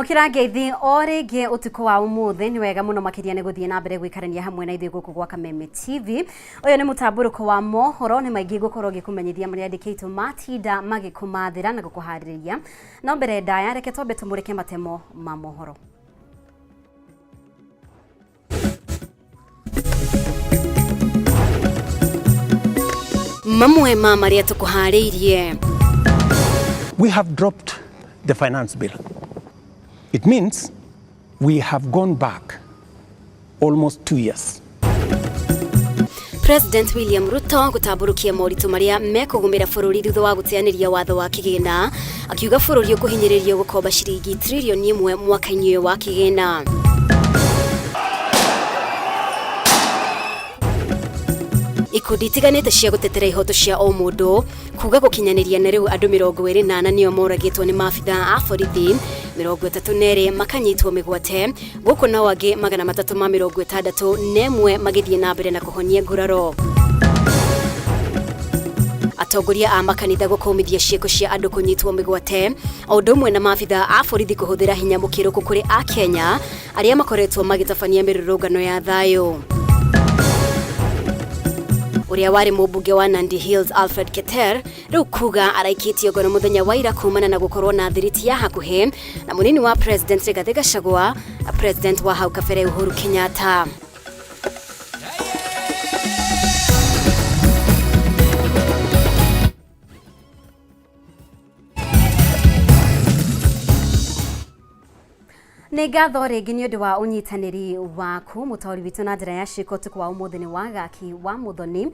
Ngwamũkĩra ngeithi o rĩngĩ ũtukũ wa ũmũthĩ. Nĩ wega mũno makĩria nĩ gũthiĩ na mbere gũikarania hamwe na ithuĩ gũkũ gwa Kameme TV. Ũyũ nĩ mũtambũrũko wa mohoro, nĩ maingĩ ngũkorwo ngĩkũmenyithia marĩa andĩkĩtwo matinda magĩkũmathĩra na gũkũharĩrĩria. No mbere ndaya, reke twambe tũmũrĩke matemo ma mohoro. Mamwe ma marĩa tũkũharĩirie. We have dropped the finance bill. It means we have gone back almost 2 years. President William Ruto gũtambũrũkia moritũ marĩa mekũgũmĩra bũrũri thutha wa gũteanĩria watho wa kĩgĩna, akiuga bũrũri ũkũhinyĩrĩrio gũkomba ciringi 1 trillion mwaka-inĩ ũyũ wa kĩgĩna. Ikundi itiganĩte cia gũtetera ihoto cia o mũndũ kuga gũkinyanĩria na rĩu andũ 24 nĩo moragĩtwo nĩ maabitha a borithi, 32 makanyitwo mĩgwate gũkũ, nao angĩ 361 magĩthiĩ na mbere na kũhonia nguraro. Atongoria a makanitha gũkũmithia ciĩko cia andũ kũnyitwo mĩgwate o ũndũ ũmwe na maabitha a borithi kũhũthĩra hinya mũkĩrũku kũrĩ Akenya arĩa makoretwo magĩtabania mĩrũrũngano ya thayũ. Ũrĩa warĩ mũmbunge wa Nandi Hills Alfred Keter rĩu kuga araikĩtio ngono mũthenya wa ira kumana na gũkorwo na thiriti ya hakuhĩ na mũnini wa President Rigathĩ Gachagua na President wa hau kabere Uhuru Kenyatta. Nĩ ngatho rĩngĩ nĩ ũndũ wa ũnyitanĩri waku. Mũtaũri witũ na njĩra ya ciĩko ũtukũ wa ũmũthĩ nĩ Wagaki wa Mũthoni.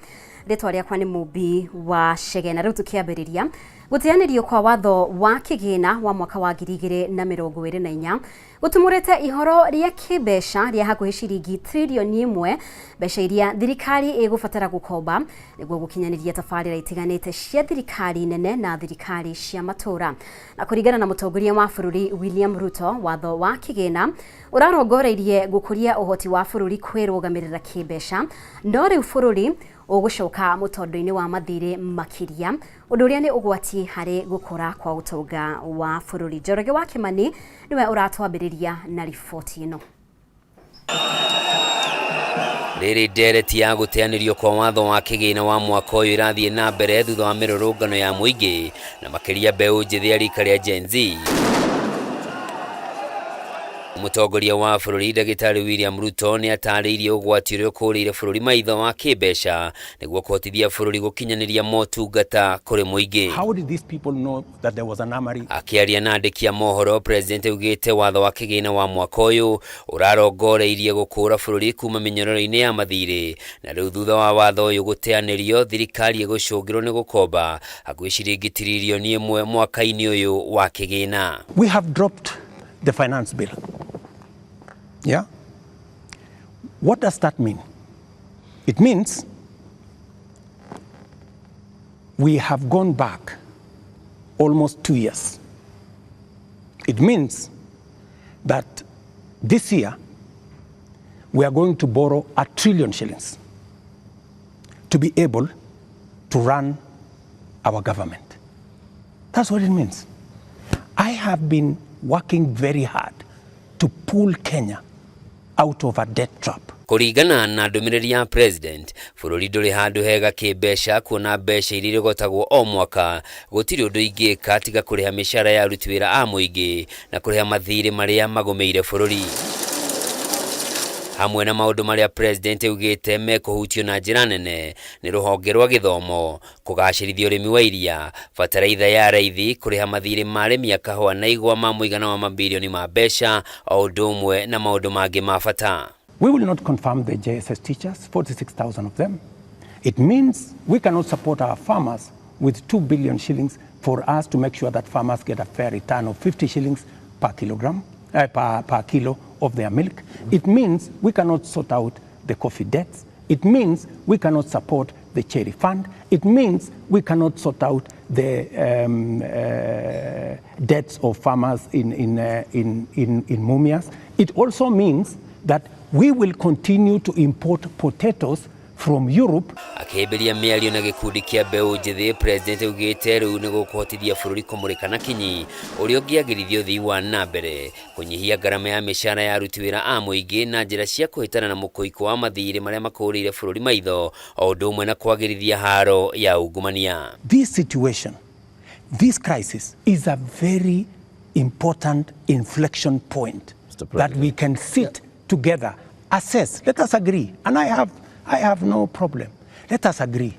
Rĩtwa rĩakwa nĩ Mũmbi wa Chege. Na rĩu tũkĩambĩrĩria, gũteanĩrio kwa watho wa kĩgĩna wa mwaka wa 2024 gũtumũrĩte ihoro rĩa kĩmbeca rĩa hakuhĩ ciringi 1 trillion, mbeca iria thirikari ĩgũbatara gũkomba nĩguo gũkinyanĩria tabarĩra itiganĩte cia thirikari nene na thirikari cia matũũra. Na kũringana na mũtongoria wa bũrũri William Ruto, watho wa kĩgĩna ũrarongoreirie gũkũria ũhoti wa bũrũri kwĩrũgamĩrĩra kĩmbeca, no rĩu bũrũri ũgũcoka mũtondo-inĩ wa mathirĩ makĩria, ũndũ ũrĩa nĩ ũgwati harĩ gũkũra kwa ũtonga wa bũrũri. Njoroge wa Kĩmani nĩwe ũratwambĩrĩria na riboti ĩno. Rĩrĩ ndereti ya gũteanĩrio kwa watho wa kĩgĩna wa mwaka ũyũ ĩrathiĩ na mbere thutha wa mĩrũrũngano ya mũingĩ na makĩria mbeũ njĩthĩ ya rika rĩa Gen Z. Mũtongoria wa bũrũri Ndagĩtarĩ William Ruto nĩ atarĩirie ũgwati ũrĩa ũkũrĩire bũrũri maitho wa kĩmbeca nĩguo kũhotithia bũrũri gũkinyanĩria motungata kũrĩ mũingĩ. How did these people know that there was an armory? Akĩaria na andĩki a mohoro, President augĩte watho wa kĩgĩna wa mwaka ũyũ ũrarongoreirie gũkũra bũrũri kuma mĩnyororo-inĩ ya mathirĩ, na rĩu thutha wa watho ũyũ gũteanĩrio, thirikari ĩgũcũngĩrwo nĩ gũkomba hakuhĩ ciringi 1 trillion mwaka-inĩ ũyũ wa kĩgĩna. We have dropped the finance bill. Yeah? What does that mean? It means we have gone back almost 2 years. It means that this year we are going to borrow a trillion shillings to be able to run our government. That's what it means. I have been working very hard to pull Kenya out of a debt trap. Kũringana na ndũmĩrĩri ya President, bũrũri ndũrĩ handũ hega kĩmbeca, kuona mbeca iria irogotagwo o mwaka gũtirĩ ũndũ ingĩka tiga kũrĩha mĩcara ya aruti wĩra a mũingĩ na kũrĩha mathirĩ marĩa magũmĩire bũrũri. Hamwe na maũndũ marĩa President augĩte mekũhutio na njĩra nene nĩ rũhonge rwa gĩthomo, kũgacĩrithia ũrĩmi wa iria, bataraitha ya raithi, kũrĩha mathirĩ ma arĩmi a kahũa na igwa ma mũigana wa mabirioni ma mbeca, o ũndũ ũmwe na maũndũ mangĩ ma bata. We will not confirm the JSS teachers, 46,000 of them. It means we cannot support our farmers with 2 billion shillings for us to make sure that farmers get a fair return of 50 shillings per kilogram, per kilo of their milk. It means we cannot sort out the coffee debts. It means we cannot support the cherry fund. It means we cannot sort out the debts of farmers in Mumias. It also means that we will continue to import potatoes from Europe. Akĩhĩmbĩria mĩario na gĩkundi kĩa mbeũ njĩthĩ, President augĩte rĩu nĩ gũkũhotithia bũrũri kũmũrĩka na kinyi ũrĩa ũngĩagĩrithia ũthii wa na mbere, kũnyihia ngarama ya mĩcara ya aruti wĩra a mũingĩ na njĩra cia kũhĩtana na mũkũikũ wa mathirĩ marĩa makũrĩire bũrũri maitho, o ũndũ ũmwe na kwagĩrithia haro ya ungumania. This situation, this crisis is a very important inflection point that we can sit together, assess, let us agree, and I have no problem. Let us agree.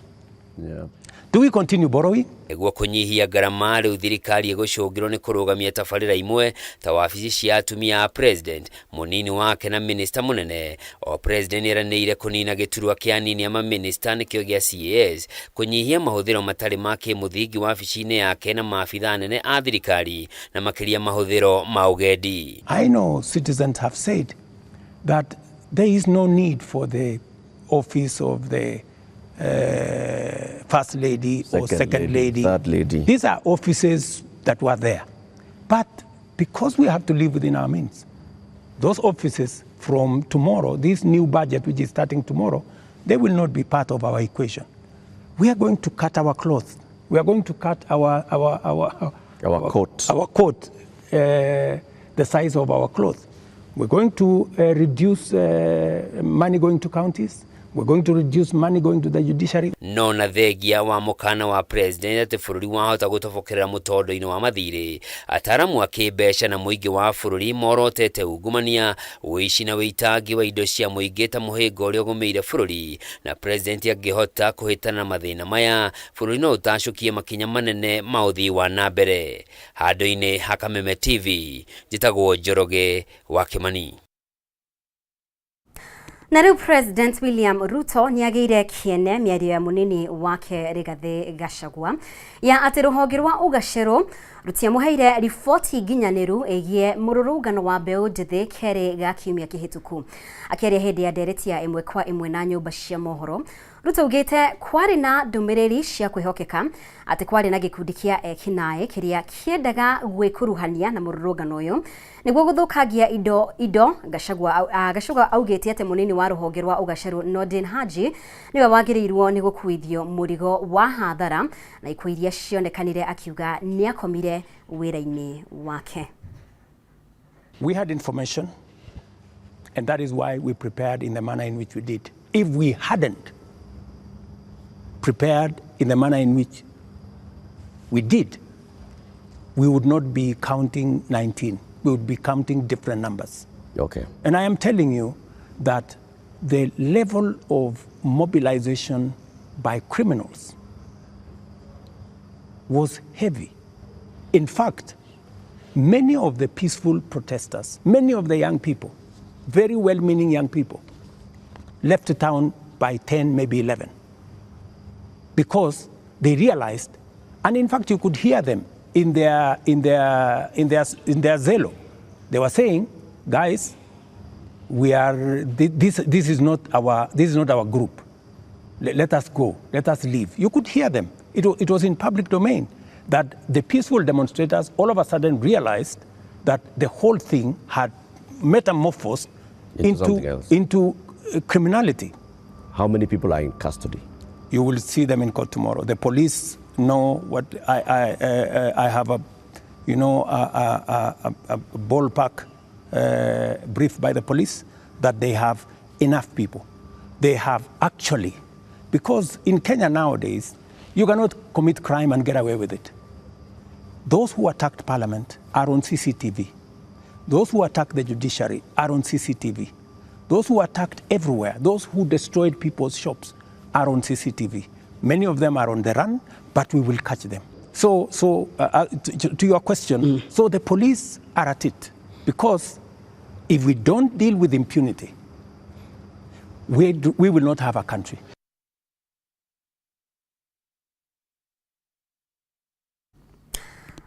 Yeah. Do we continue borrowing? Nĩguo kũnyihia ngarama rĩu thirikari ĩgũcũngĩrwo nĩ kũrũgamia tabarĩra imwe ta wabici cia atumia a president, mũnini wake na minista mũnene. O president nĩeranĩire kũnina gĩturwa kĩa anini a maminista nĩkĩo gĩa CAS, kũnyihia mahũthĩro matarĩ ma kĩmũthingi wabici-inĩ yake na maabithaa anene a thirikari na makĩria mahũthĩro ma ũgendi. I know citizens have said that there is no need for the office of the first lady or second lady. Third lady. These are offices that were there. But because we have to live within our means, those offices from tomorrow, this new budget which is starting tomorrow, they will not be part of our equation. We are going to cut our cloth. We are going to cut our coat. Our coat, the size of our cloth. We're going to reduce money going to counties. We're going to reduce money going to the judiciary. No na thengia wa mũkana wa president atĩ bũrũri wahota gũtobokerera mũtondo-inĩ wa mathirĩ, ataramu a kĩmbeca na mũingĩ wa bũrũri morotete ungumania, ũici na wĩitangi wa indo cia mũingĩ ta mũhĩnga ũrĩa ũgũmĩire bũrũri, na president angĩhota kũhĩtana na mathĩna maya, bũrũri no ũtacũkie makinya manene ma ũthii wa na mbere. Handũ-inĩ ha Kameme TV, njĩtagwo Njoroge wa Kĩmani. Na rĩu President William Ruto nĩagĩire kĩene mĩario ya mũnini wake Rigathĩ Gachagua ya atĩ rũhonge rwa ũgacerũ rũtiamũheire riboti nginyanĩru ĩgiĩ mũrũrũngano wa mbeũ njĩthĩ kerĩ ga kiumia kĩhĩtũku. Akĩaria hĩndĩ ya ndereti ya ĩmwe kwa ĩmwe na nyũmba cia mohoro, Ruto augĩte kwarĩ na ndũmĩrĩri cia kwĩhokeka atĩ kwarĩ na gĩkundi kĩa ekinaĩ kĩrĩa kĩendaga gwĩkuruhania na mũrũrũngano ũyũ nĩguo gũthũkangia indo. Gachagua augĩte atĩ mũnini wa rũhonge rwa ũgacerũ Nordin Haji nĩwe wagĩrĩirwo nĩ gũkuithio mũrigo wa hathara na ikuũ iria cionekanire, akiuga nĩakomire wĩra-inĩ wake. We had information, and that is why we prepared in the manner in which we did. If we hadn't prepared in the manner in which we did, we would not be counting 19. We would be counting different numbers. Okay. And I am telling you that the level of mobilization by criminals was heavy. In fact, many of the peaceful protesters, many of the young people, very well-meaning young people, left town by 10, maybe 11, because they realized, and in fact you could hear them in their zelo. They were saying, guys, we are this is not our group. Let us go. Let us leave. You could hear them. It was in public domain that the peaceful demonstrators all of a sudden realized that the whole thing had metamorphosed into criminality. How many people are in custody? You will see them in court tomorrow. The police know what I have a ballpark brief by the police that they have enough people. They have actually, because in Kenya nowadays, you cannot commit crime and get away with it. Those who attacked parliament are on CCTV. Those who attacked the judiciary are on CCTV. Those who attacked everywhere, those who destroyed people's shops are on CCTV. Many of them are on the run, but we will catch them. So to your question, so the police are at it, because if we don't deal with impunity, we will not have a country.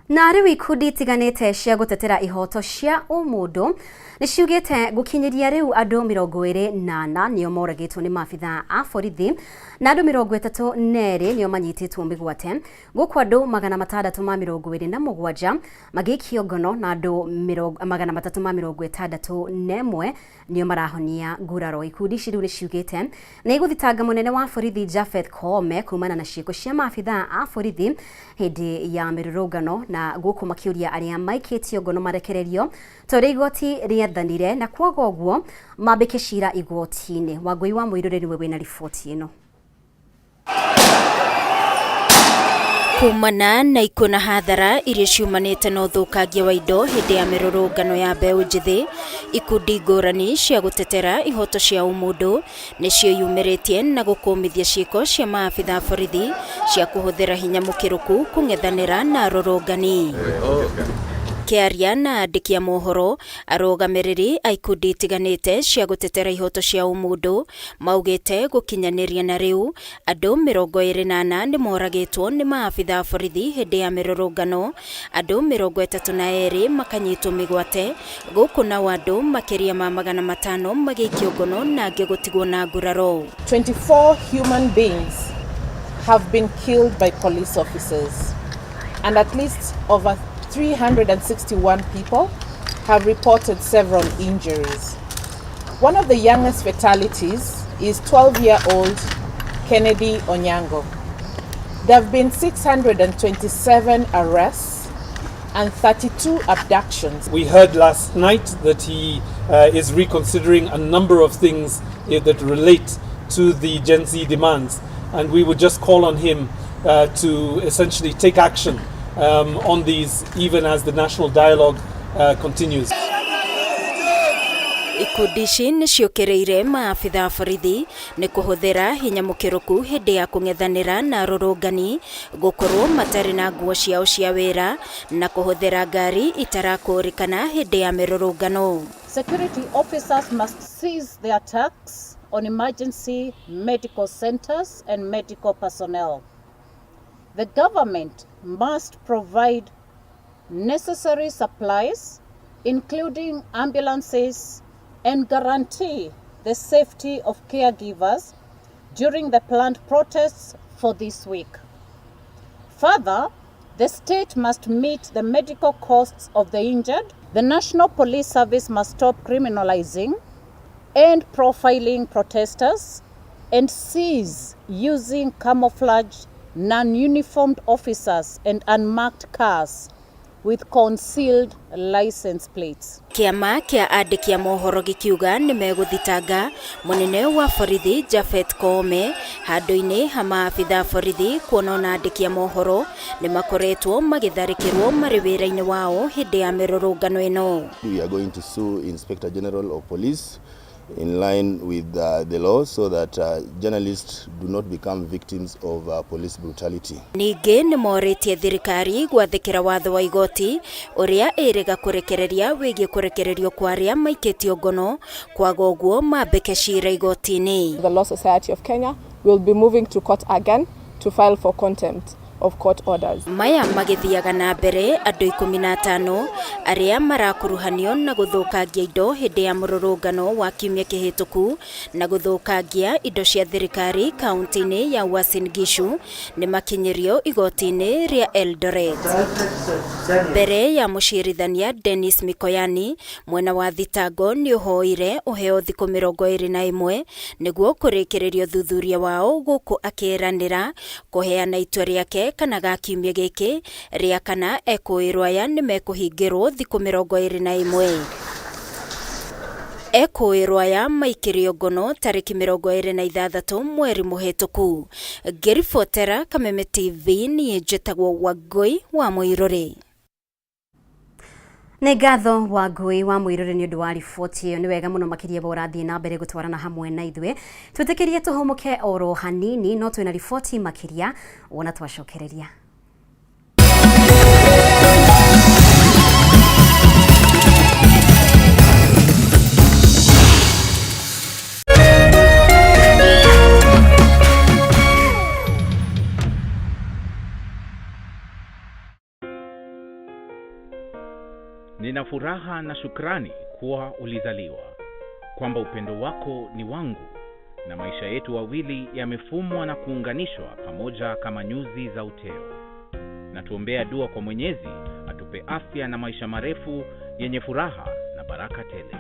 Na rĩu ikundi itiganĩte cia gũtetera ihoto cia ũmũndũ nĩ ciugĩte gũkinyĩria rĩu andũ 24 nĩo moragĩtwo nĩ maabitha a borithi na andũ 32 nĩo manyitĩtwo mĩgwate, gũkũ andũ 627 magĩikio ngono na andũ 361 nĩo marahonia nguraro. Ikundi ici rĩu nĩ ciugĩte nĩ igũthitanga mũnene wa borithi Japheth Koome kumana na ciĩko cia maabitha a borithi hĩndĩ ya mĩrũrũngano, na gũkũ makĩũria arĩa maikĩtio ngono marekererio ta ũrĩa igoti rĩathanire na kwaga ũguo mambĩke cira igoti-inĩ. Wangũi wa Mũirũrĩ nĩwe wĩna riboti ĩno. Kumana na ikuũ na hathara iria ciumanĩte na ũthũkangia wa indo hĩndĩ ya mĩrũrũngano ya mbeũ njĩthĩ, ikundi ngũrani cia gũtetera ihoto cia ũmũndũ nĩcio yumĩrĩtie na gũkũmithia ciĩko cia maabitha borithi cia kũhũthĩra hinya mũkĩrũku kũng'ethanĩra na arũrũngani. Kĩaria na andĩki a mohoro, arũgamĩrĩri a ikundi itiganĩte cia gũtetera ihoto cia ũmũndũ maugĩte gũkinyanĩria na rĩu andũ 24 nĩ moragĩtwo nĩ maabitha a borithi hĩndĩ ya mĩrũrũngano, andũ 32 makanyitwo mĩgwate, gũkũ nao andũ makĩria ma 500 magĩikio ngono na angĩ gũtigwo na nguraro. 24 human beings have been killed by police officers, and at least over 361 people have reported several injuries. One of the youngest fatalities is 12-year-old Kennedy Onyango. There have been 627 arrests and 32 abductions. We heard last night that he is reconsidering a number of things that relate to the Gen Z demands, and we would just call on him to essentially take action on these, even as the national dialogue continues. Ikundi ici nĩ ciũkĩrĩire maabitha a borithi nĩ kũhũthĩra hinya mũkĩrũku hĩndĩ ya kũng'ethanĩra na arũrũngani, gũkorwo matarĩ na nguo ciao cia wĩra na kũhũthĩra ngari itarakũrĩkana hĩndĩ ya mĩrũrũngano. Security officers must cease the attacks on emergency medical centers and medical personnel. The government must provide necessary supplies, including ambulances, and guarantee the safety of caregivers during the planned protests for this week. Further, the state must meet the medical costs of the injured. The National Police Service must stop criminalizing and profiling protesters and cease using camouflage, non-uniformed officers and unmarked cars with concealed license plates. Kĩama kĩa andĩki a mohoro gĩkiuga nĩ megũthitanga mũnene wa borithi Japheth Koome handũ-inĩ ha maabitha a borithi kuona ona andĩki a mohoro nĩ makoretwo magĩtharĩkĩrwo marĩ wĩra-inĩ wao hĩndĩ ya mĩrũrũngano ĩno. We are going to sue Inspector General of Police in line with the law so that journalists do not become victims of police brutality. Ningĩ nĩ morĩtie thirikari gwathĩkĩra watho wa igoti ũrĩa ĩrĩga kũrekereria wĩgiĩ kũrekererio kwa arĩa maikĩtio ngono, kwaga ũguo mambĩke cira igoti-inĩ. The Law Society of Kenya will be moving to court again to file for contempt of court orders. Maya magĩthiaga na mbere andũ 15 arĩa marakuruhanio na gũthũkangia indo hĩndĩ ya mũrũrũngano wa kiumia kĩhĩtũku na gũthũkangia indo cia thirikari kaunti-inĩ ya Uasin Gishu nĩ makinyĩrio igoti-inĩ rĩa Eldoret. Mbere ya mũcirithania Dennis Mikoyani, mwena wa thitango nĩ ũhoire ũheo thikũ 21 nĩguo kũrĩkĩrĩria ũthuthuria wao, gũkũ akĩranĩra kũheana itua rĩake kana ga kiumia gĩkĩ rĩa kana ekũĩrwo aya nĩ mekũhingĩrwo thikũ 21. Ekũĩrwo aya maikĩrio ngono tarĩki 26 mweri mũhĩtũku. Ngĩribotera Kameme TV niĩ njĩtagwo Wangũi wa Mũirũrĩ. Nĩ ngatho Wangũi wa Mũirũrĩ nĩ ũndũ wa riboti ĩyo. Nĩ wega mũno makĩria bo ũrathiĩ na mbere gũtwarana hamwe na ithuĩ. Twĩtĩkĩrie tũhũmũke oro hanini, no twĩna riboti makĩria wona twacokereria. Nina furaha na shukrani kuwa ulizaliwa, kwamba upendo wako ni wangu na maisha yetu wawili yamefumwa na kuunganishwa pamoja kama nyuzi za uteo. Na tuombea dua kwa Mwenyezi atupe afya na maisha marefu yenye furaha na baraka tele.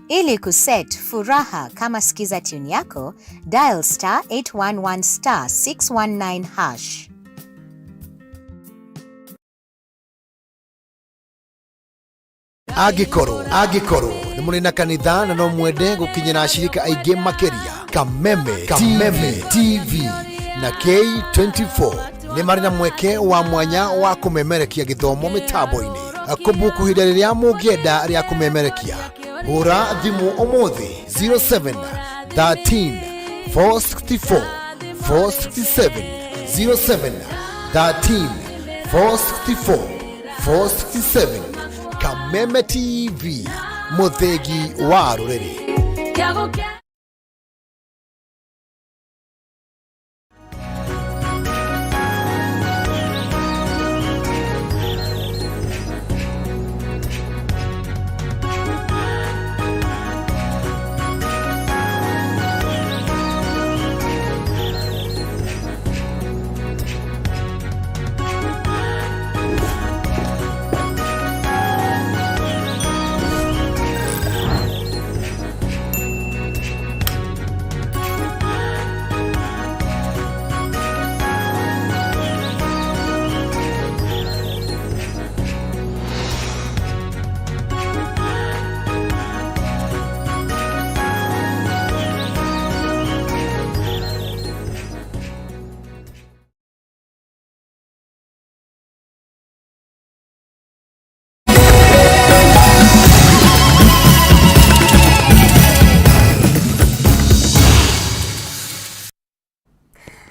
Ili kuset furaha kama skiza tune yako, dial star 811 star 619 hash. Angĩkorwo angĩkorwo nĩ mũrĩ na kanitha na no mwende gũkinyĩra ashirika aingĩ makĩria, Kameme, Kameme TV na K24 nĩ marĩ na mweke wa mwanya wa kũmemerekia gĩthomo mĩtambo-inĩ. Kũbuku ihinda rĩrĩa mũngĩenda rĩa kũmemerekia, hũra thimũ ũmũthĩ 07 13 464 467, 07 13 464 467. Kameme TV, mũthĩgi wa rũrĩrĩ.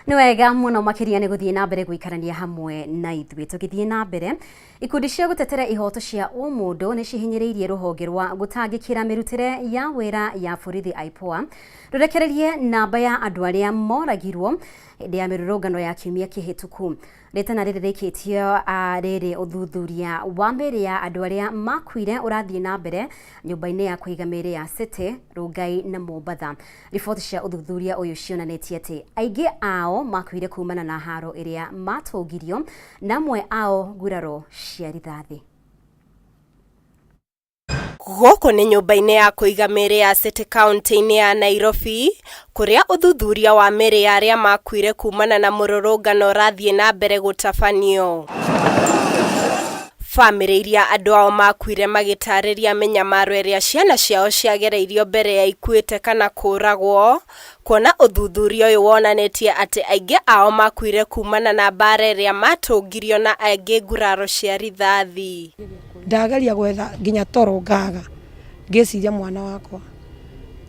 Nĩ wega mũno makĩria nĩ gũthiĩ na mbere gũikarania hamwe na ithuĩ. Tũgĩthiĩ na mbere, ikundi cia gũtetera ihoto cia ũmũndũ nĩ cihinyĩrĩirie rũhonge rwa gũtangĩkĩra mĩrutĩre ya wĩra ya borithi IPOA rũrekererie namba ya andũ arĩa moragirwo hĩndĩ ya mĩrũrũngano ya kiumia kĩhĩtũku. Rĩtana rĩrĩ rĩkĩtio rĩrĩ ũthuthuria wa mĩĩrĩ ya andũ arĩa makuire ũrathiĩ na mbere nyũmba-inĩ ya kũiga mĩĩrĩ ya City, Rongai na Mombatha. Riboti cia ũthuthuria ũyũ cionanĩtie atĩ aingĩ ao makuire kumana na haro ĩrĩa matũngirio na amwe ao nguraro cia rithathi. Gũkũ nĩ nyũmba-inĩ ya kũiga mĩĩrĩ ya City kaunti-inĩ ya Nairobi, kũrĩa ũthuthuria wa mĩĩrĩ ya arĩa makuire kumana na mũrũrũngano ũrathiĩ na mbere gũtabanio. Bamĩrĩ iria andũ ao makuire magĩtarĩria mĩnyamaro ĩrĩa ciana ciao ciagereirio mbere ya ikuĩte kana kũragwo, kuona ũthuthuria ũyũ wonanĩtie atĩ aingĩ ao makuire kumana na mbara ĩrĩa matũngirio na angĩ nguraro cia rithathi. Ndageria gwetha nginya toro ngaga ngĩciria mwana wakwa.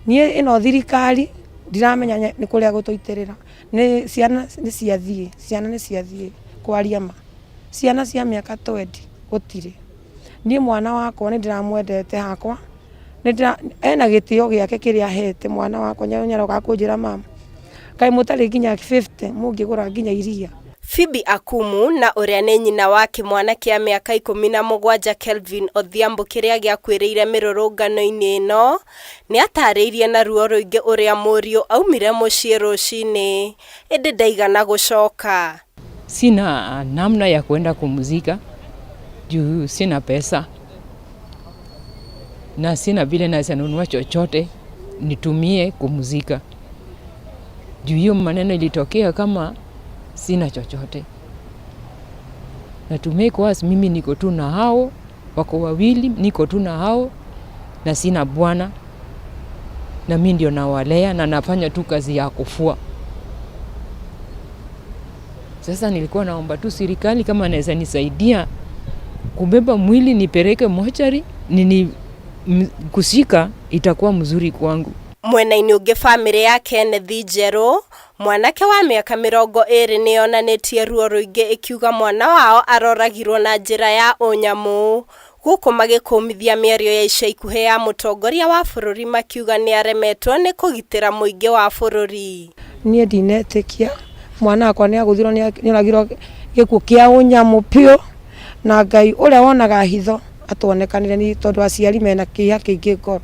Niĩ ĩno thirikari ndiramenya nĩ kũrĩa gũtũitĩrĩra. Nĩ ciana nĩ ciathiĩ, ciana nĩ ciathiĩ kwaria ma. Ciana cia mĩaka 20 gũtirĩ. Niĩ mwana wakwa nĩ ndĩramwendete hakwa, ena gĩtĩo gĩake kĩrĩa ahete mwana wakwa. Nyarokaga kũnjĩra mama, kaĩ mũtarĩ nginya 50 mũngĩgũra nginya iria. Phoebe Akumu na ũrĩa nĩ nyina wa kĩmwana kĩa mĩaka 17 Kelvin Odhiambo kĩrĩa gĩakuĩrĩire mĩrũrũngano-inĩ ĩno, nĩ atarĩirie na ruo rũingĩ ũrĩa mũriũ aumire mũciĩ rũcinĩ ĩndĩ ndaigana gũcoka. Sina namna ya kwenda kumzika juu sina pesa na sina vile naweza nunua chochote nitumie kumzika juu hiyo maneno ilitokea kama sina chochote. Natumie kwa mimi niko tu na hao wako wawili, niko tu na hao na sina bwana, na mimi ndio nawalea na nafanya tu kazi ya kufua. Sasa nilikuwa naomba tu serikali kama naweza nisaidia kubeba mwili nipeleke mochari nini kushika itakuwa mzuri kwangu. Mwena-inĩ ũngĩ bamĩrĩ ya Kenneth Njerũ, mwanake wa mĩaka 20 nĩ yonanĩtie ruo rũingĩ ĩkiuga mwana wao aroragirwo na njĩra ya ũnyamũ, gũkũ magĩkũmithia mĩario ya ica ikuhĩ ya mũtongoria wa bũrũri makiuga nĩ aremetwo nĩ kũgitĩra mũingĩ wa bũrũri. Niĩ ndinetĩkia mwana wakwa nĩ agũthirwo, nĩ oragirwo Gĩkuũ kĩa ũnyamũ biũ, na Ngai ũrĩa wonaga hitho atuonekanĩre nĩ tondũ aciari mena kĩeha kĩingĩ ngoro,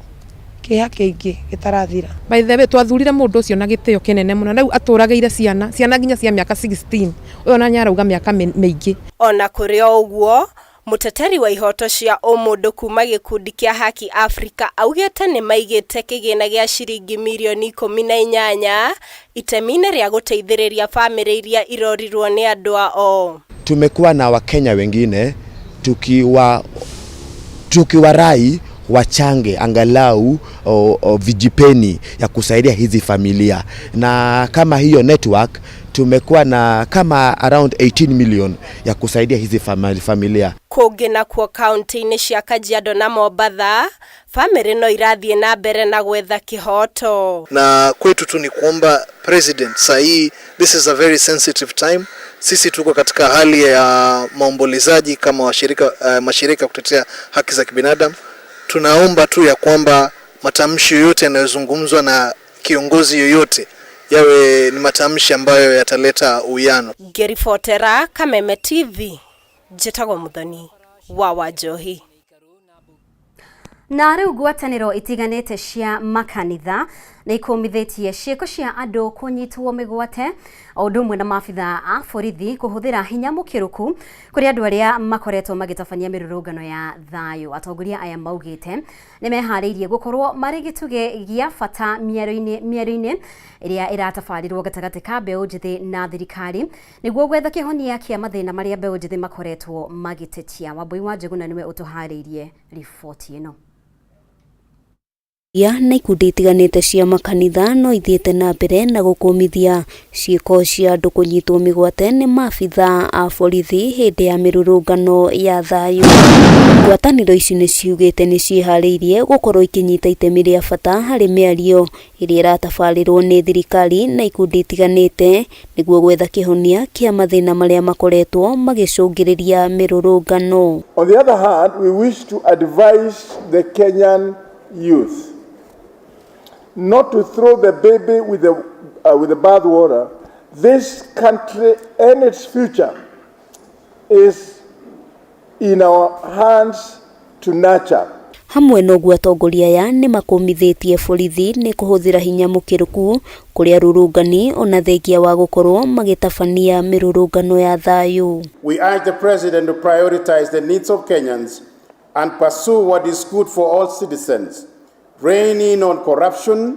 kĩeha kĩingĩ gĩtarathira. By the way, twathurire mũndũ ũcio na gĩtĩo kĩnene mũno, na rĩu atũragĩire ciana, ciana nginya cia mĩaka 16, ũyũ ona nĩ arauga mĩaka mĩingĩ. Ona kũrĩ o ũguo, mũteteri wa ihoto cia ũmũndũ kuma gĩkundi kĩa Haki Africa augĩte nĩmaigĩte kĩgĩna gĩa ciringi mirioni 18 itemi-inĩ rĩa gũteithĩrĩria bamĩrĩ iria irorirwo nĩ andũ ao. Tumekuwa na Wakenya wengine tukiwarai wachange angalau vijipeni ya kusaidia hizi familia, na kama hiyo network tumekuwa na kama around 18 million ya kusaidia hizi familia. Kũngĩ nakuo kaunti-inĩ cia Kajiado na Mombatha, bamĩrĩ no irathiĩ na mbere na gwetha kĩhoto. Na kwetu tu ni kuomba president sahii, this is a very sensitive time. Sisi tuko katika hali ya maombolezaji kama mashirika kutetea haki za kibinadamu. Tunaomba tu ya kwamba matamshi yoyote yanayozungumzwa na kiongozi yoyote yawe ni matamshi ambayo yataleta uwiano. Ngĩribotera Kameme TV, njĩtagwo Muthoni wa Wanjohi. Na rĩu ngwatanĩro itiganĩte cia makanitha nĩ ikũmithĩtie ciĩko cia andũ kũnyitwo mĩgwate o ũndũ ũmwe na maabitha a borithi kũhũthĩra hinya mũkĩrũku kũrĩ andũ arĩa makoretwo magĩtabania mĩrũrũngano ya thayũ. Atongoria aya maugĩte nĩ meharĩirie gũkorwo marĩ gĩtugĩ gĩa bata mĩario-inĩ ĩrĩa ĩratabarĩrwo gatagatĩ ka mbeũ njĩthĩ na thirikari nĩguo gwetha kĩhonia kĩa mathĩna marĩa mbeũ njĩthĩ makoretwo magĩtetia. Wambui wa Njũgũna nĩwe ũtũharĩirie riboti ĩno. Ya na ikundi itiganĩte cia makanitha no ithiĩte na mbere na gũkũmithia ciĩko cia andũ kũnyitwo mĩgwate nĩ maabitha a borithi hĩndĩ ya mĩrũrũngano ya thayũ. Ngwatanĩro ici nĩ ciugĩte nĩ ciĩharĩirie gũkorwo ikĩnyita itemi rĩa bata harĩ mĩario ĩrĩa ĩratabarĩrwo nĩ thirikari na ikundi itiganĩte nĩguo gwetha kĩhonia kĩa mathĩna marĩa makoretwo magĩcũngĩrĩria mĩrũrũngano. On the other hand, we wish to advise the Kenyan youth not to throw the baby with the bath water. This country and its future is in our hands to nurture. Hamwe na ũguo atongoria aya nĩ makũmithĩtie borithi nĩ kũhũthĩra hinya mũkĩrũku kũrĩ arũrũngani ona thengia wa gũkorwo magĩtabania mĩrũrũngano ya thayũ. We urge the president to prioritize the needs of Kenyans and pursue what is good for all citizens, rein in on corruption,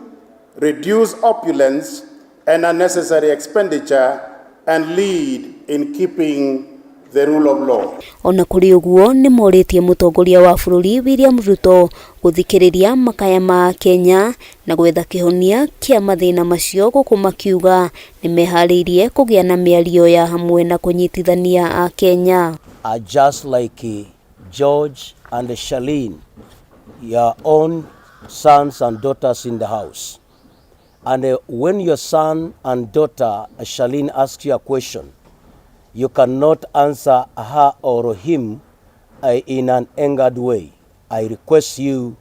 reduce opulence and unnecessary expenditure, and lead in keeping the rule of law. Ona kũrĩ ũguo nĩ morĩtie mũtongoria wa bũrũri William Ruto gũthikĩrĩria makaya ma Kenya na gwetha kĩhonia kĩa mathĩna macio gũkũ makiuga nĩ meharĩirie kũgĩa na mĩario ya hamwe na kũnyitithania a Kenya. Are just like George and Charlene, your own sons and daughters in the house. And when your son and daughter Charlene asks you a question, you cannot answer her or him in an angered way. I request you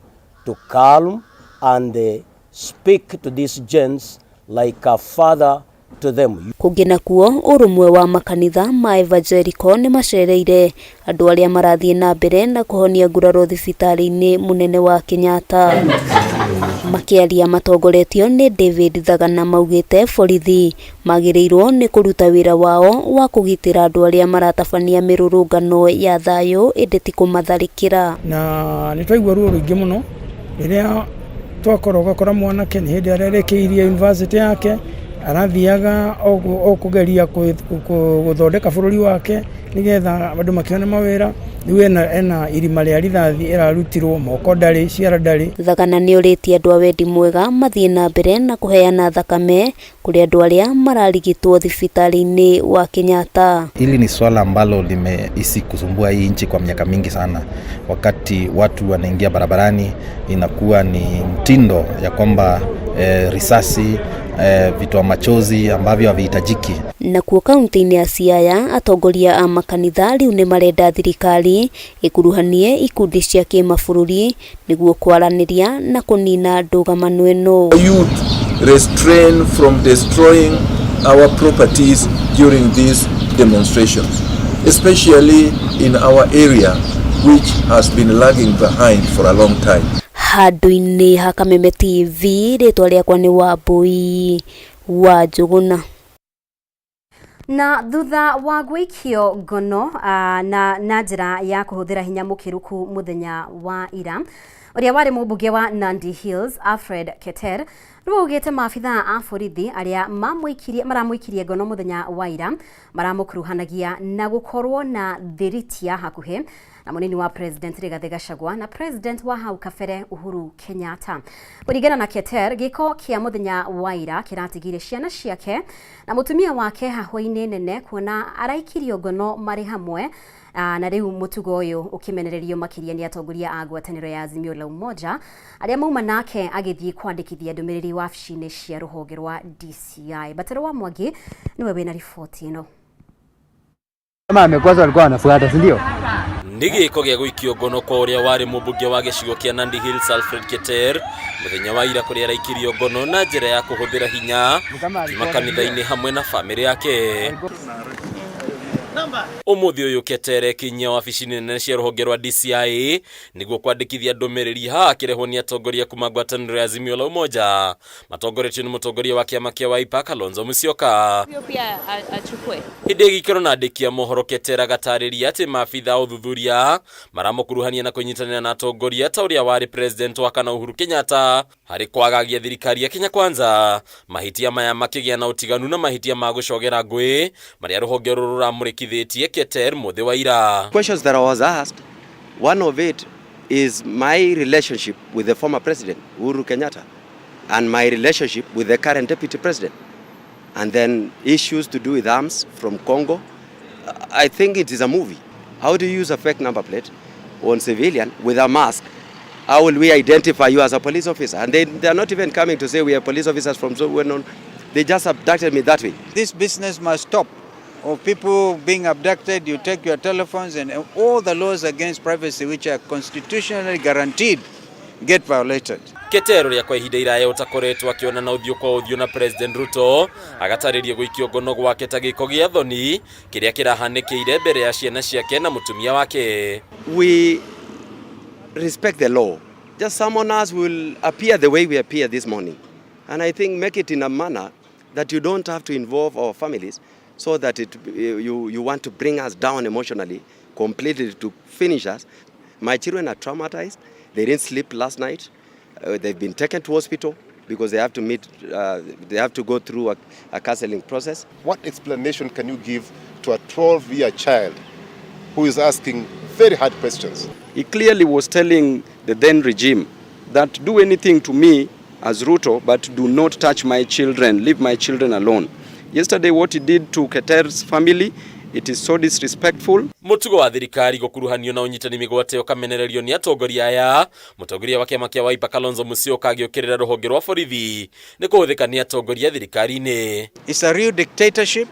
to calm and speak to these gents like a father to them. Kũngĩ nakuo ũrũmwe wa makanitha ma Evangelical nĩ macereire andũ arĩa marathiĩ na mbere na kũhonia nguraro thibitarĩ-inĩ mũnene wa Kenyatta. Makĩaria matongoretio nĩ David Thagana maugĩte borithi magĩrĩirwo nĩ kũruta wĩra wao wa kũgitĩra andũ arĩa maratabania mĩrũrũngano ya thayũ ĩndĩ ti kũmatharĩkĩra. Na nĩ twaigua ruo rũingĩ mũno rĩrĩa twakorwo ũgakora mwanake nĩ hĩndĩ arerĩkĩirie university yake arathiaga o kũgeria gũthondeka bũrũri wake nĩgetha andũ makĩone mawĩra rĩu ena irima rĩa rithathi ĩrarutirwo moko ndarĩ ciara ndarĩ. Thagana nĩ orĩtie andũ a wendi mwega mathiĩ na mbere na kũheana thakame kũrĩ andũ arĩa mararigitwo thibitarĩ-inĩ wa Kenyatta. Hili ni swala ambalo limeishi kusumbua hii nchi kwa miaka mingi sana. Wakati watu wanaingia barabarani inakuwa ni mtindo ya kwamba risasi, vitoa machozi ambavyo havihitajiki. Nakuo kaunti-inĩ ya Siaya atongoria a makanitha rĩu nĩ marenda thirikari ĩkuruhanie ikundi cia kĩmabũrũri nĩguo kwaranĩria na kũnina ndũgamano ĩno. Youth restrain from destroying our properties during these demonstrations, especially in our area, which has been lagging behind for a long time. Handũ-inĩ ha Kameme TV, rĩtwa rĩakwa nĩ Wambui wa Njũgũna. Na thutha wa gwĩkio ngono na njĩra ya kũhũthĩra hinya mũkĩruku mũthenya wa ira, ũrĩa warĩ mũmbunge wa Nandi Hills Alfred Keter rĩu augĩte maabithaa a borithi arĩa maramũikirie ngono mũthenya wa ira maramũkuruhanagia na gũkorwo na thiritia hakuhĩ na mũnini wa President Rigathi Gachagua na President wa hau kabere Uhuru Kenyatta. Kũringana na Keter, gĩko kĩa mũthenya wa ira kĩratigire ciana ciake na mũtumia wake hahũ-inĩ nene kuona araikirio ngono marĩ hamwe, na rĩu mũtugo ũyũ ũkĩmenererio makĩria nĩ atongoria a ngwatanĩro ya Azimio la Umoja arĩa mauma nake agĩthiĩ kwandĩkithia ndũmĩrĩri wabici-inĩ cia rũhonge rwa DCI. Batero wa Mwangi nĩwe wĩna riboti ĩno. Kama amekosa walikuwa wanafuata, si ndio? Nĩ gĩko gĩa gũikio ngono kwa ũrĩa warĩ mũmbunge wa gĩcigo kĩa Nandi Hills Alfred Keter mũthenya wa ira kũrĩa araikirio ngono na njĩra ya kũhũthĩra hinya kuma kanitha-inĩ hamwe na bamĩrĩ yake. Ũmũthĩ ũyũ Keter ekinyia wabici nene cia rũhonge rwa DCI nĩguo kwandĩkithia ndũmĩrĩri haha akĩrehwo nĩ atongoria kuma ngwatanĩro ya Azimio la Umoja matongoretio nĩ mũtongoria wa kĩama kĩa Wiper Kalonzo Musyoka. Hĩndĩ ĩgĩikaro na andĩki a mohoro Keter agatarĩria atĩ maabitha a ũthuthuria maramũkuruhania na kũnyitanĩra na atongoria ta ũrĩa warĩ president wa kana Uhuru Kenyatta harĩ kwagagia thirikari ya Kenya Kwanza, mahĩtia maya makĩgĩa na ũtiganu na mahĩtia ma gũcogera ngũĩ marĩa rũhonge rũrũ rũramũrĩkithĩtie Keter mũthĩ wa ira. Questions that I was asked, one of it is my relationship with the former president, Uhuru Kenyatta, and my relationship with the current deputy president. And then issues to do with arms from Congo. I think it is a movie. How do you use a fake number plate on civilian with a mask? How will we identify you as a police officer? And they are not even coming to say we are police officers from so well known. They just abducted me that way. This business must stop. Of people being abducted, you take your telephones and all the laws against privacy which are constitutionally guaranteed get violated. Keter ũrĩa kwa ihinda iraya ũtakoretwo akĩonana ũthiũ kwa ũthiũ na President Ruto agatarĩria gũikio ngono gwake ta gĩko gĩa thoni kĩrĩa kĩrahanĩkĩire mbere ya ciana ciake na mũtumia wake. We respect the law. Just summon us, will appear the way we appear this morning. And I think make it in a manner that you don't have to involve our families so that you want to bring us down emotionally, completely to finish us. My children are traumatized. They didn't sleep last night. They've been taken to hospital because they have to meet, they have to go through a counseling process. What explanation can you give to a 12-year child who is asking very hard questions? He clearly was telling the then regime that do anything to me as Ruto, but do not touch my children, leave my children alone. Yesterday, what he did to Keter's family, it is so disrespectful. Mũtugo wa thirikari gũkuruhanio na ũnyitani mĩgwate ũkamenererio nĩ atongoria aya. Mũtongoria wa kĩama kĩa Wiper Kalonzo Musyoka agĩũkĩrĩra rũhonge rwa borithi nĩ kũhũthĩka nĩ atongoria thirikari-inĩ. It's a real dictatorship,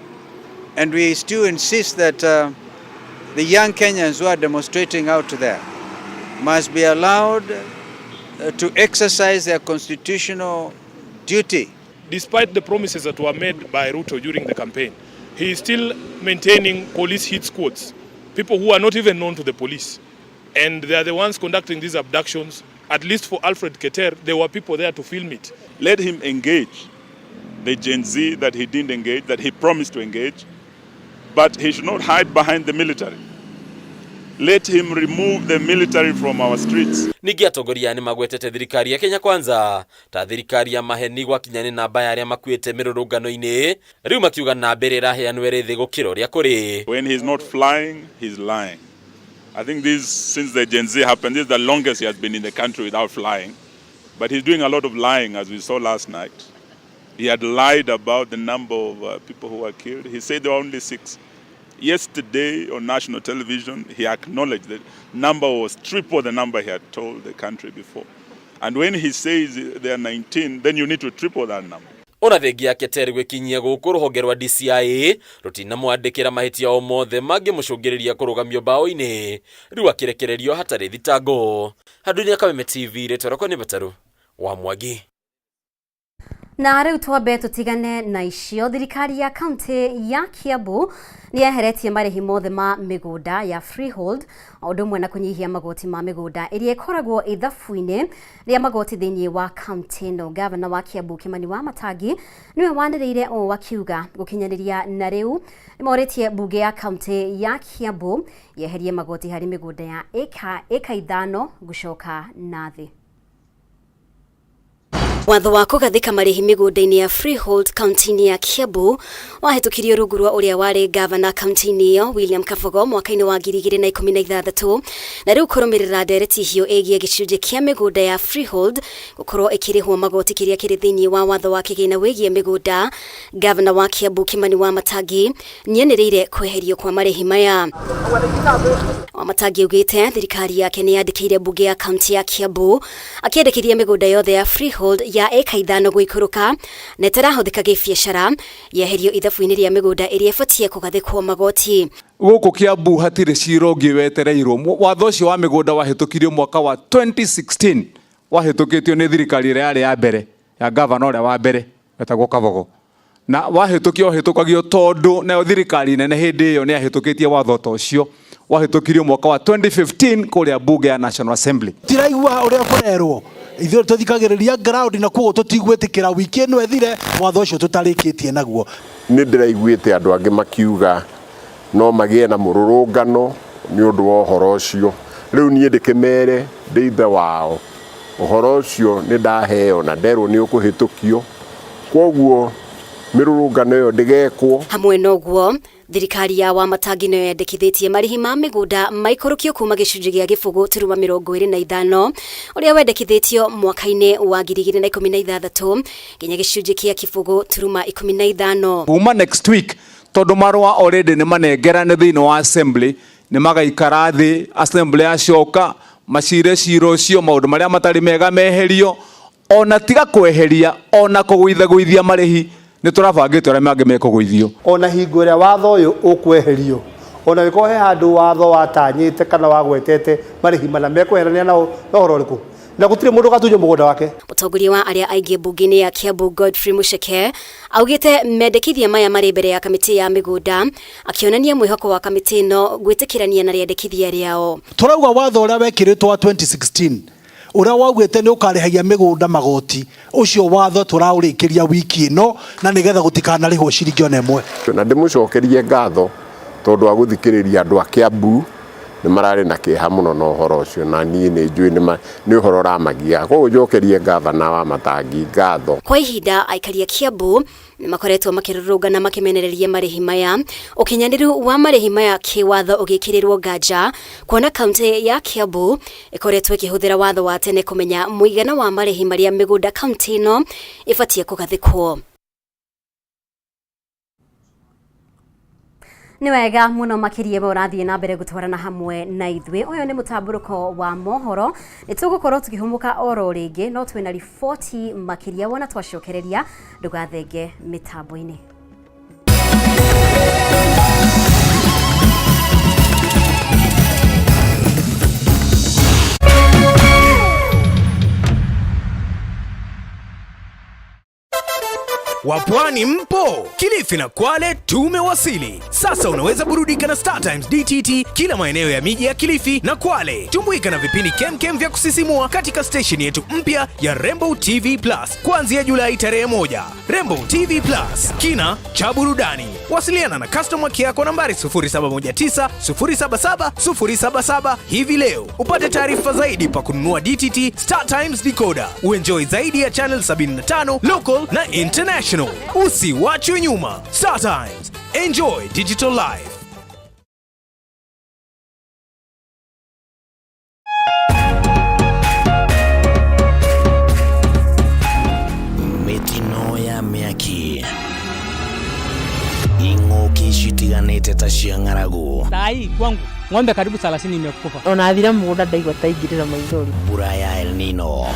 and we still insist that the young Kenyans who are demonstrating out there must be allowed to exercise their constitutional duty. Despite the promises that were made by Ruto during the campaign, he is still maintaining police hit squads, people who are not even known to the police. And they are the ones conducting these abductions. At least for Alfred Keter, there were people there to film it. Let him engage the Gen Z that he didn't engage, that he promised to engage, but he should not hide behind the military. Let him remove the military from our streets. Ningĩ atongoria nĩ magwetete thirikari ya Kenya Kwanza ta thirikari ya maheni gwakinya nĩ namba ya arĩa makuĩte mĩrũrũngano-inĩ, rĩu makiuga namba ĩrĩa ĩraheanwo ĩrĩ thĩ gũkĩra ũrĩa kũrĩ. When he's not flying, he's lying. I think this, since the Gen Z happened, this is the longest he has been in the country without flying. But he's doing a lot of lying, as we saw last night. He had lied about the number of people who were killed. He said there were only 6. Yesterday on national television, he acknowledged the number was triple the number he had told the country before. And when he says there are 19, then you need to triple that number. Ona thengia Keter gwĩkinyia gũkũ rũhonge rwa DCI rũtinamwandĩkĩra mahĩtia o mothe mangĩmũcũngĩrĩria kũrũgamio mbaũ-inĩ, rĩu akĩrekererio hatarĩ thitango. Handũ-inĩ ya Kameme TV, rĩtwa rĩakwa nĩ Bataru wa Mwangi. Na rĩu twambe tũtigane na icio. Thirikari ya kaunti ya Kiambu nĩ yeheretie marĩhi mothe ma mĩgũnda ya freehold, o ũndũ ũmwe na kũnyihia magoti ma mĩgũnda ĩrĩa ĩkoragwo ithabu-inĩ rĩa magoti thĩinĩ wa kaunti ĩno. Gavana wa Kiambu Kimani Wamatangi nĩwe wanĩrĩire ũũ akiuga gũkinyanĩria na rĩu nĩmorĩtie mbunge ya kaunti ya Kiambu yeherie magoti harĩ mĩgũnda ya ĩka 5 gũcoka na thĩ. Watho wa kũgathĩka marĩhi mĩgũnda-inĩ ya freehold kaunti-inĩ ya Kiambu wahĩtũkirio rungu rwa ũrĩa warĩ gavana kaunti-inĩ ĩyo William Kabogo mwaka-inĩ wa 2016, na rĩu kũrũmĩrĩra ndereti hiũ ĩgiĩ gĩcunjĩ kĩa mĩgũnda ya freehold gũkorwo ĩkĩrĩhwo magoti kĩrĩa kĩrĩ thĩinĩ wa watho wa kĩgĩna wĩgiĩ mĩgũnda. Gavana wa Kiambu Kimani Wamatangi nĩanĩrĩire kweherio kwa marĩhi maya. Wamatangi augĩte thirikari yake nĩ yandĩkĩire mbunge ya kaunti ya Kiambu akĩendekithia mĩgũnda yothe ya freehold ya eka 5 gũikũrũka na ĩtarahũthĩka gĩbiacara yeherio ithabu-inĩ rĩa mĩgũnda ĩrĩa ĩbatiĩ kũgathĩkwo magoti. Gũkũ Kiambu hatirĩ cira ũngĩ wetereirwo. Watho ũcio wa mĩgũnda wahĩtũkirio mwaka wa 2016, wahĩtũkĩtio nĩ thirikari ĩrĩa yarĩ ya mbere ya gavana ũrĩa wa mbere wetagwo Kabogo, na wahĩtũkio wahĩtũkagio tondũ nayo thirikari nene hĩndĩ ĩyo nĩ yahĩtũkĩtie watho ta ũcio. Wahĩtũkirio mwaka wa 2015 kũrĩa bunge ya National Assembly. Tiraigua ũrĩa kũrerwo, ithuĩ tũthikagĩrĩria ground na koguo tũtigwĩtĩkĩra wiki ĩno ĩthire watho ũcio tũtarĩkĩtie naguo. Nĩ ndĩraiguĩte andũ angĩ makiuga no magĩe na mũrũrũngano nĩ ũndũ wa ũhoro ũcio. Rĩu niĩ ndĩkĩmere ndĩ ithe wao, ũhoro ũcio nĩ ndaheo na nderwo nĩ ũkũhĩtũkio, koguo mĩrũrũngano ĩyo ndĩgekwo. Hamwe na ũguo, thirikari ya Wamatangi nĩyo yendekithĩtie marĩhi ma mĩgũnda maikũrũkio kuma gĩcunjĩ gĩa 0.25 ũrĩa wendekithĩtio mwaka-inĩ wa 2016 nginya gĩcunjĩ kĩa 0.15. Kuma next week tondũ marũa already nĩ manengerane thĩinĩ wa assembly, nĩ magaikara thĩ assembly yacoka macire cira ũcio, maũndũ marĩa matarĩ mega meherio, ona tiga kweheria ona kũgũithagũithia marĩhi nĩ tũrabangĩte ũrĩa mangĩ mekũgũithio. Ona hingo ĩrĩa watho ũyũ ũkweherio, ona gĩkorwo he handũ watho watanyĩte kana wagwetete marĩhi mana mekweherania nao na ũhoro ũrĩkũ, na gũtirĩ mũndũ ũgatunywo mũgũnda wake. Mũtongoria wa arĩa aingĩ mbunge-inĩ ya Kiambu Godfrey Mucheke augĩte mendekithia maya marĩ mbere ya kamĩtĩ ya mĩgũnda, akĩonania mwĩhoko wa kamĩtĩ ĩno gwĩtĩkĩrania na rĩendekithia rĩao. Tũrauga watho ũrĩa wekĩrĩtwo wa 2016 ũrĩa waugĩte nĩ ũkarĩhagia mĩgũnda magoti, ũcio watho tũraũrĩkĩria wiki ĩno na nĩgetha gũtikanarĩhwo ciringi ona ĩmwe. Na ndĩmũcokerie ngatho tondũ wa gũthikĩrĩria andũ a Kiambu nĩ mararĩ na kĩeha mũno na ũhoro ũcio, na niĩ nĩ njũĩ nĩ ũhoro ũramagia, koguo njokerie gavana Wamatangi ngatho. Kwa ihinda aikari a Kiambu nĩ makoretwo makĩrũrũngana makĩmenereria marĩhi maya, ũkinyanĩru wa marĩhi maya kĩwatho ũgĩkĩrĩrwo nganja, kuona kaunti ya Kiambu ĩkoretwo ĩkĩhũthĩra watho wa tene kũmenya mũigana wa marĩhi marĩa mĩgũnda kaunti ĩno ĩbatiĩ kũgathĩkwo. Nĩ wega mũno makĩria we ũrathiĩ na mbere gũtwarana hamwe na ithuĩ. Ũyũ nĩ mũtambũrũko wa mohoro, nĩ tũgũkorwo tũkĩhũmũka oro rĩngĩ, no twĩna riboti makĩria wona twacokereria, ndũgathenge mĩtambo-inĩ. Wapwani mpo? Kilifi na Kwale tumewasili. Sasa unaweza burudika na Star Times DTT kila maeneo ya miji ya Kilifi na Kwale. Tumbuika na vipindi kemkem vya kusisimua katika station yetu mpya ya Rainbow TV Plus kuanzia Julai tarehe 1. Rainbow TV Plus, kina cha burudani. Wasiliana na customer care kwa nambari 0719 077 077 hivi leo. Upate taarifa zaidi pa kununua DTT Star Times decoder. Uenjoy zaidi ya channel 75 local na international. Usiwachwe nyuma. Star Times. Enjoy digital life. Mitino ya mĩaki, ing'ũki citiganĩte ta cia ng'aragu. Sai kwangu ng'ombe karibu 30 imekufa. Ona athira mũgũnda ndaigua ta ingĩrĩra maithori. Mbura ya El Nino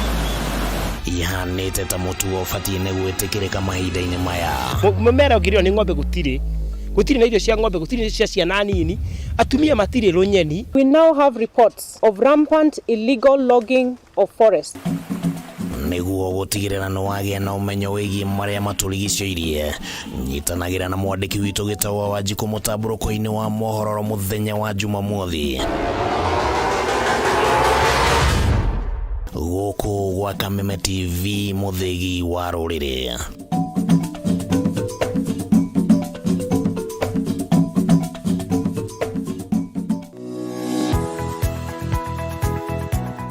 ihanĩte ta mũtugo ũbatiĩ nĩ gwĩtĩkĩrĩka mahinda-inĩ maya. Mũmera ũngĩrĩo nĩ ng'ombe gũtirĩ, gũtirĩ na irio cia ng'ombe, gũtirĩ cia ciana nini, atumia matirĩ rũnyeni. We now have reports of rampant illegal logging of forests. Nĩguo gũtigĩrĩra nĩ wagĩa na ũmenyo wĩgiĩ marĩa matũrigicĩirie, nyitanagĩra na mwandĩki witũ Gĩtau wa Wanjikũ mũtambũrũko-inĩ wa mohoro mũthenya wa Jumamothi. Gũkũ gwa Kameme TV, mũthĩgi wa rũrĩrĩ.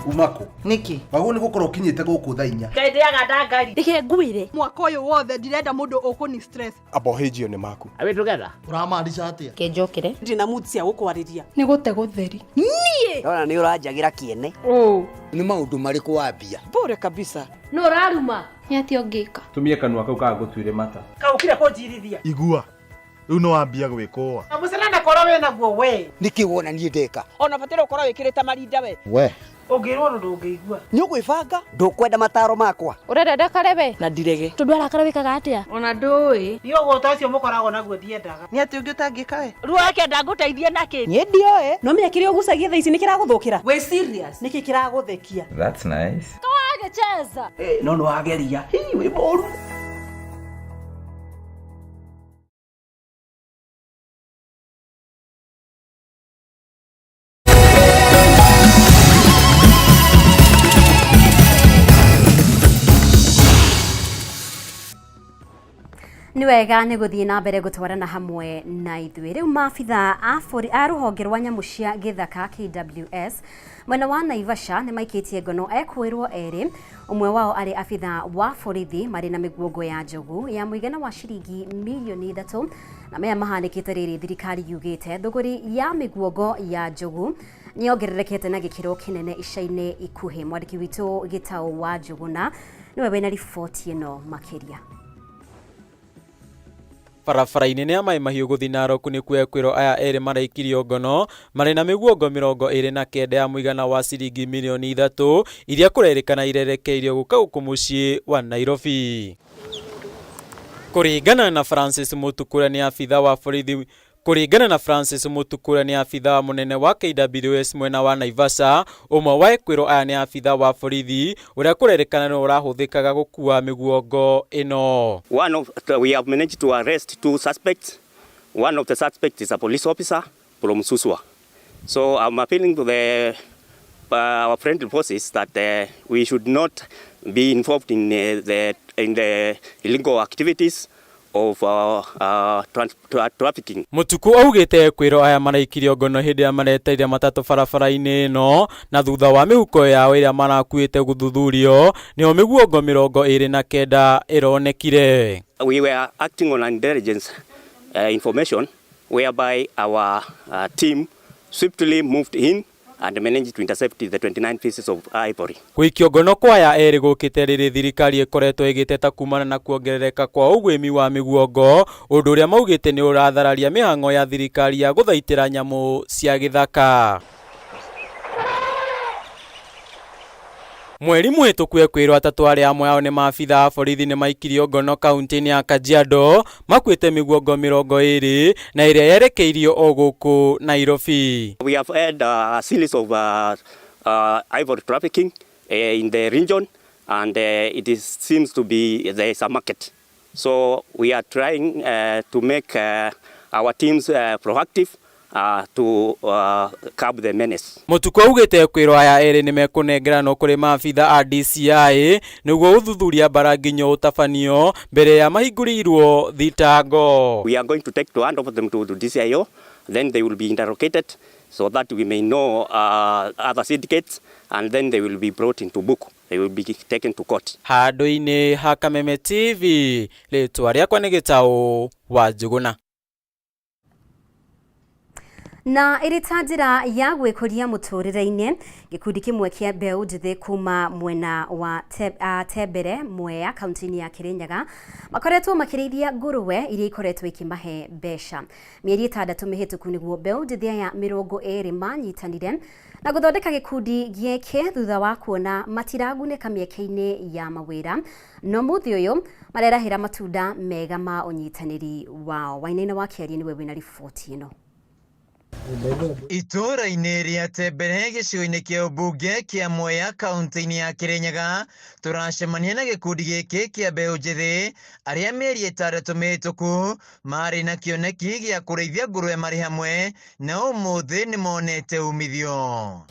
Umako Nĩkĩ? Wagwo nĩ gũkorwo ũkinyĩte gũkũ thaa 4. Ngai ndĩaga ndangari. Reke ngwĩre mwaka ũyũ wothe ndirenda mũndũ ũkũni stress. Amba ũhĩnjio nĩ maku. Are we together? Ũramaanisha atĩa? Kenjokere. Ndina mood cia gũkwarĩria. Nĩ gũte gũtheri. Niĩ Ndona nĩ ũranjagĩra kĩene. Ũ. Nĩ maũndũ marĩkũ wambia? Bure kabisa. Nũ ũraruma? Nĩ atĩa ũngĩka? Tumia kanua kau kaga gũtuire mata. Kaũkire kũnjirithia. Igua. Rĩu nĩ wambia gwĩkũa. Mũcene na koro wĩ naguo we. Nĩkĩ wona niĩ ndeka? Ona bataire ũkorwo wĩkĩrĩte marinda we. We. Ũngĩrwo ũndũ ndũngĩigua. Nĩ ũgwĩbanga? Ndũkwenda mataro makwa? Ũrenda ndakare we? Na ndirege. Tondũ arakara wĩkaga atĩa? Ona ndũĩ. Niĩ ũgũta ũcio mũkoragwo naguo ndiendaga. Nĩ atĩ ũngĩ ũtangĩka we? Ruo akenda ngũteithie nakĩ? Niĩ ndioĩ. No menya kĩrĩa ũgucagia thaa ici nĩ kĩragũthũkĩra. Wĩ serious? Nĩkĩ kĩragũthekia? That's nice. Kawagĩcheza. No nĩ wageria. Hii wĩ mũru. Nĩ wega nĩ gũthiĩ na mbere gũtwarana hamwe na ithuĩ. Rĩu maabitha a rũhonge rwa nyamũ cia gĩthaka KWS mwena wa Naivasha nĩ maikĩtie ngono ekũĩrwo erĩ, ũmwe wao arĩ abitha wa borithi marĩ na mĩguongo ya njogu ya mũigana wa ciringi mirioni 3, na maya mahanĩkĩte rĩrĩ thirikari yugĩte thũgũri ya mĩguongo ya njogu nĩ yongererekete na gĩkĩro kĩnene ica-inĩ ikuhĩ. Mwandĩki witũ Gĩtaũ wa Njũgũna nĩwe wĩna riboti ĩno makĩria. Barabara-inĩ ya Mai Mahiũ gũthiĩ Narok nĩkuo ekwĩrwo aya erĩ maraikirio ngono marĩ na mĩguongo 29 ya mũigana wa ciringi mirioni 3 iria kũrerĩkana irerekeirio gũka gũkũ mũciĩ wa Nairobi. Kũringana na Francis Mutukura nĩ abitha wa borithi Kũringana na Francis Mutukura nĩ abitha mũnene wa KWS mwena wa Naivasha, ũmwe wa ekwĩrwo aya nĩ abitha wa borithi ũrĩa kũrerĩkana nĩ ũrahũthĩkaga gũkua mĩguongo ĩno. We have managed to arrest 2 suspects. One of the suspects is a police officer from Suswa. So I'm appealing to the our friendly forces that we should not be involved in the illegal activities of trafficking. Mutuku augĩte ekwĩrwo aya maraikirio ngono hĩndĩ ĩrĩa mareteire matatũ barabara-inĩ ĩno, na thutha wa mĩhuko yao ĩrĩa marakuĩte gũthuthurio nĩho mĩguongo 29 ĩronekire. We were acting on intelligence information whereby our team swiftly moved in and managed to intercept the 29 pieces of ivory. Gũikio ngono kwa aya erĩ gũkĩte rĩrĩ thirikari ĩkoretwo ĩgĩteta kumana na kuongerereka kwa ũguĩmi wa mĩguongo, ũndũ ũrĩa maugĩte nĩ ũrathararia mĩhang'o ya thirikari ya gũthaitĩra nyamũ cia gĩthaka. Mweri mũhĩtũku ekwĩrwo atatũ arĩa amwe ao nĩ maabitha a borithi nĩ maikirio ngono kaunti-inĩ ya Kajiado makuĩte mĩguongo 20 na ĩrĩa yerekeirio o gũkũ Nairobi. We have had a series of ivory trafficking in the region, and it seems to be there is a market. So we are trying to make our teams proactive to curb the menace. Mutuku augĩte ekwĩrwo aya erĩ nĩ mekũnengeranwo kũrĩ maabitha a DCI nĩguo ũthuthuria mbara nginya ũtabanio mbere ya mahingũrĩirwo thitango. We are going to take to hand over them to the DCIO, then they will be interrogated so that we may know other syndicates, and then they will be brought into book. They will be taken to court. Handũ-inĩ ha Kameme TV, rĩtwa rĩakwa nĩ Gĩtaũ wa Njũgũna. Na ĩrĩ ta njĩra ya gwĩkũria mũtũrĩre-inĩ, gĩkundi kĩmwe kĩa mbeũ njĩthĩ kuma mwena wa Tembere Mwea kaunti-inĩ ya Kirinyaga makoretwo makĩrĩithia ngũrũwe iria ikoretwo ikĩmahe mbeca. Mĩeri 6 mĩhĩtũku nĩguo mbeũ njĩthĩ aya 20 manyitanire na gũthondeka gĩkundi gĩkĩ thutha wa kuona matiragunĩka mĩeke-inĩ ya mawĩra, no mũthĩ ũyũ marerahĩra matunda mega ma ũnyitanĩri wao. Wainaina wa Kĩarie nĩwe wĩna riboti ĩno. Itũũra-inĩ rĩa Tembere gĩcigo-inĩ kĩa ũmbunge kĩa Mwea kaunti-inĩ ya Kĩrĩnyaga tũracemania na gĩkundi gĩkĩ kĩa mbeũ njĩthĩ arĩa mĩeri 6 mĩhĩtũku marĩ na kĩoneki gĩa kũrĩithia ngũrwe marĩ hamwe na ũmũthĩ nĩmonete umithio.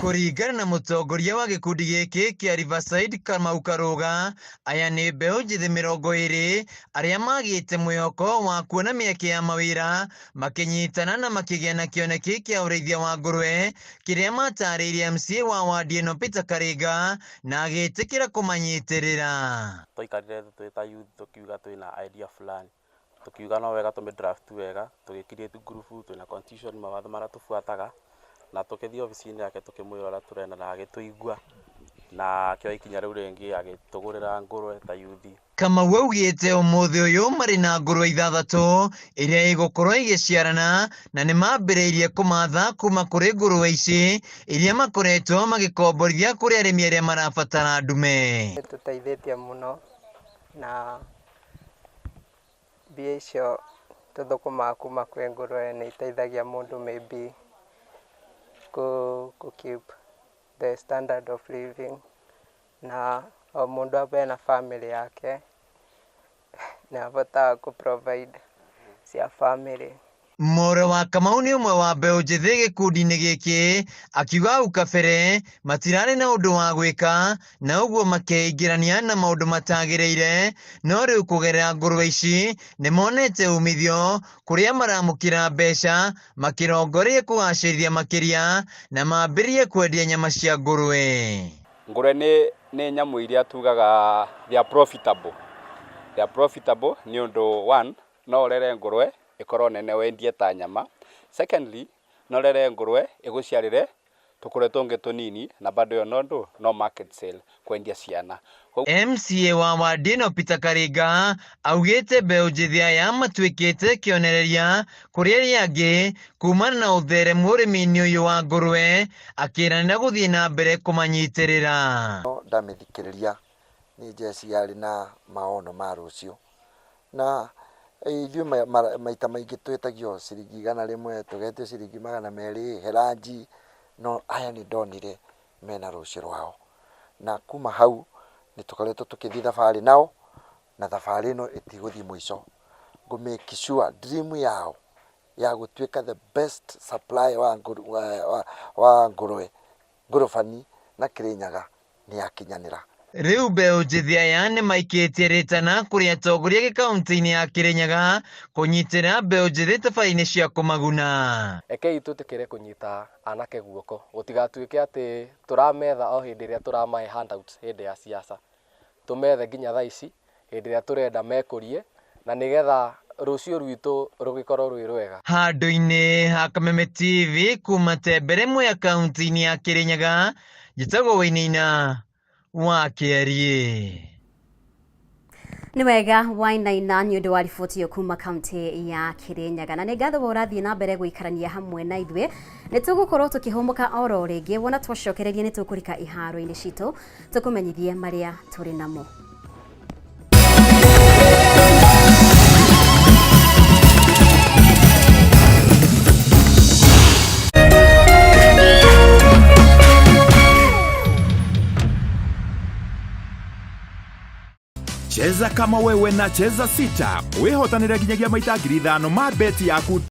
Kũringana na mũtongoria wa gĩkundi gĩkĩ kĩa Riverside Kamau Karũga, aya nĩ mbeũ njĩthĩ 20 arĩa magĩte mwĩhoko wa kuona mĩeke ya mawĩra makĩnyitana na makĩgĩa na kĩoneki kĩa ũrĩithia wa ngũrwe kĩrĩa matarĩirie MCA wa wadi ĩno Peter Karinga na agĩtĩkĩra kũmanyitĩrĩra. Twaikarire thĩ twĩ ta youth tũkiuga twĩna idea fulani, tukiuga no wega tũmĩ draft wega, tũgĩ create group twĩna constitution mawatho marĩa tũbuataga na tũkĩthiĩ obici-inĩ yake tũkĩmwĩra ũrĩa tũrenda na agĩtũigua na akĩoya ikinya rĩu rĩngĩ agĩtũgũrĩra ngũrwe ta youth. Kamau augĩte ũmũthĩ ũyũ marĩ na ngũrwe 6 iria igũkorwo igĩciarana na nĩmambĩrĩirie kũmatha kuma kũrĩ ngũrwe ici iria makoretwo magĩkomborithia kũrĩ arĩmi arĩa marabatara ndume. Nĩtũteithĩtie mũno na mbia icio tũthũkũmaga kuma kwĩ ngũrwe nĩ iteithagia mũndũ maybe kũ keep the standard of living na o mũndũ abe na family yake nĩ ahotaga kũ provide cia family. Mũrũ wa Kamau nĩ ũmwe wa mbeũ njĩthĩ gĩkundi-inĩ gĩkĩ akiuga hau kabere matirarĩ na ũndũ wa gwĩka na ũguo makeingĩrania na maũndũ matagĩrĩire no rĩu kũgerera ngũrwe ici nĩmonete umithio kũrĩa maramũkĩra mbeca makĩrongoreirie kũgacĩrithia makĩria na mambĩrĩrie kwendia nyama cia ngũrwe. Ngũrwe nĩ nyamũ iria tugaga they are profitable. They are profitable nĩ ũndũ one no ũrere ngũrwe ikorwo nene wendie ta nyama. Secondly, no rere ngũrwe ĩgũciarĩre tũkũrwe tũngĩ tũnini na bado ĩyo no no market sale kwendia ciana. MCA wa wadi ĩno Peter Karinga augĩte mbeũ njĩthĩ aya matuĩkĩte kĩonereria kũrĩ arĩa angĩ kumana na ũtheremu ũrĩmi-inĩ ũyũ wa ngũrwe akĩranĩra gũthiĩ na mbere kũmanyitĩrĩra. Ndamĩthikĩrĩria nĩ njeci yarĩ na maono ma rũciũ na ithuĩ maita maingĩ twĩtagio ciringi 100 tũgetio ciringi 200 heranji no aya nĩ ndonire mena rũciũ rwao na kuma hau nĩ tũkoretwo tũkĩthiĩ thabarĩ nao na thabarĩ ĩno ĩtigũthiĩ mũico ngũ make sure dream yao ya gũtuĩka the best supply wa ngũrwe ngũrũbani na Kĩrĩnyaga nĩ yakinyanĩra. Rĩu mbeũ njĩthĩ aya nĩmaikĩtie rĩtana kũrĩ atongoria gĩkaunti-inĩ ya Kĩrĩnyaga kũnyitĩra mbeũ njĩthĩ thabarĩ-inĩ cia kũmaguna. Rekei twĩtĩkĩre kũnyita anake guoko gũtigatuĩke atĩ tũrametha o hĩndĩ ĩrĩa tũramahe handouts hĩndĩ ya siasa, tũmethe nginya thaa ici hĩndĩ ĩrĩa tũrenda mekũrie na nĩgetha rũciũ rwitũ rũgĩkorwo rwĩ rwega. Handũ-inĩ ha Kameme TV kuma Tembere Mwea kaunti-inĩ ya Kĩrĩnyaga, njĩtagwo Wainaina wa Kĩariĩ. Nĩ wega Wainaina nĩ ũndũ wa riboti ĩyo kuma kaunti ya Kĩrĩnyaga na nĩ ngatho ũrathiĩ na mbere gũikarania hamwe na ithuĩ nĩ tũgũkorwo tũkĩhũmũka oro rĩngĩ wona twacokereria nĩ tũkũrika iharo-inĩ citũ tũkũmenyithie marĩa tũrĩ namo. Cheza kama wewe na Cheza 6 wihotanire nginyagia maita 5,000 ma beti yaku.